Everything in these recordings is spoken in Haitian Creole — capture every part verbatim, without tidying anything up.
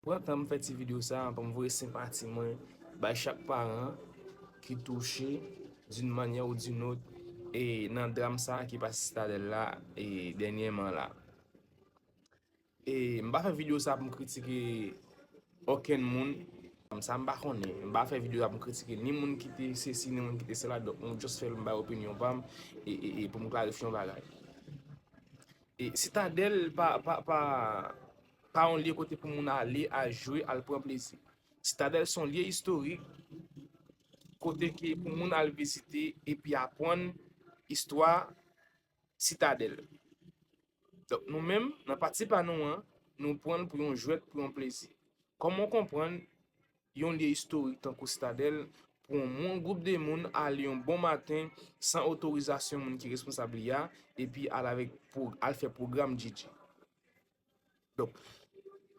Pran tan m fè ti videyo sa a pou m voye senpati mwen bay chak paran ki touche d'une manière ou d'une autre e nan dram sa a ki pase Sitadèl la e dènyèman la. E m pa fè videyo sa pou m kritike okenn moun. Sa m pa konnen. M pa fè videyo sa pou m kritike ni moun ki te sesi, ni moun ki te sela. Donk, m just fè l, m bay opinyon pa m e, e, e pou m klarifye yon bagay. E Sitadèl pa, pa, pa, pa yon lye kote pou moun ale, al jwe, al pran plezi. Sitadèl se yon lye istorik kote ke pou moun al vizite epi aprann istwa Sitadèl. Donk, nou menm, nan pati pa nou an, nou pran l pou yon jwèt, pou yon plezi. Kòman w konprann yon lye istorik tankou Sitadèl pou yon moun, gwoup de moun ale yon bon maten san otorizasyon moun ki responsab li a, epi al avèk pwo-, al fè pwogram D J? Donk,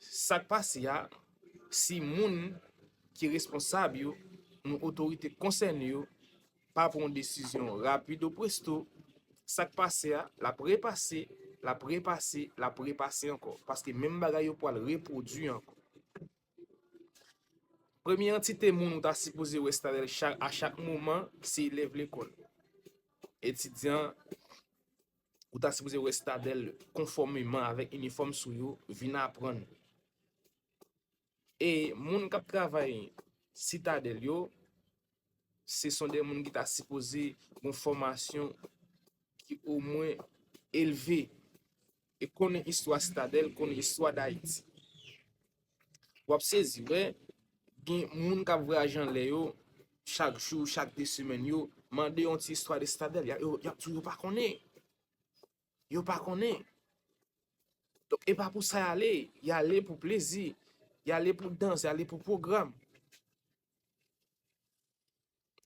sa k pase a, si moun ki responsab yo, nou otorite konsène yo, pa pran yon desizyon rapid ou presto, sa k pase a, l ap repase, l ap repase, l ap repase ankò. Paske menm bagay yo pral repwodui ankò. Premye antite moun ou ta sipoze wè Sitadèl chak, a chak moman, se elèv lekòl. Etidyan, ou ta sipoze wè Sitadèl konfòmeman avèk inifòm sou yo, vin aprann. E moun k ap travay Sitadèl yo, se son de moun ki ta sipoze gon fòmasyon ki omwen elve e konnen istwa Sitadèl, konnen istwa Dayiti. W ap sezi, wè, gen moun k ap vwayaje anlè yo, chak jou, chak de semèn yo, mande yon ti istwa de Sitadèl, y a- yo, y ap di w yo pa konnen. Yo pa konnen. Donk, e pa pou sa y ale, y ale pou plezi, y ale pou dans, y ale pou pwogram.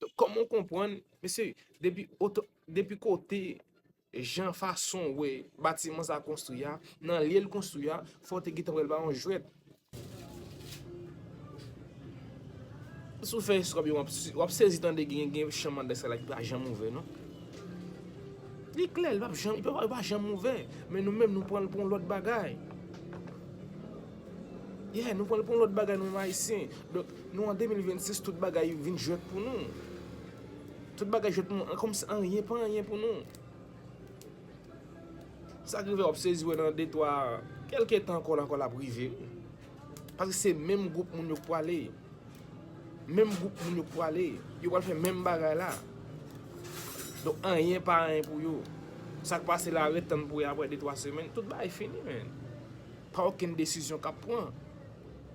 Donk, kòman w konprann, mesye, depi oto, depi kote, jan, fason w wè batiman sa konstwi a, nan lye l konstwi a, fò w te gentan wè l pa yon jwèt. Si w fè eskwab yo, w ap, w ap sezi tande gen, gen chanm anndan sa la ki pa janm ouvè, non. Li klè, li p ap janm, li pa, li pa janm ouvè. Men nou menm, nou pran l pou yon lòt bagay. Yeah, nou pran l pou yon lòt bagay, nou menm Ayisyen. Donk, nou an de mil vennsis, tout bagay vin jwèt pou nou. Tout bagay jwèt pou nou, kòmsi anyen pa anyen pou nou. Sa k rive w ap sezi wè nan de twa, kèlke tan ankò la ankò l ap rive. Paske se menm gwoup moun yo k pwale. Menm gwoup moun yo k pwale. Yo pral fè menm bagay la. Donk, anyen pa anyen pou yo. Sa k pase la, ret tann pou wè apre de twa semèn, tout bagay fini, men. Pa okenn desizyon k ap pran.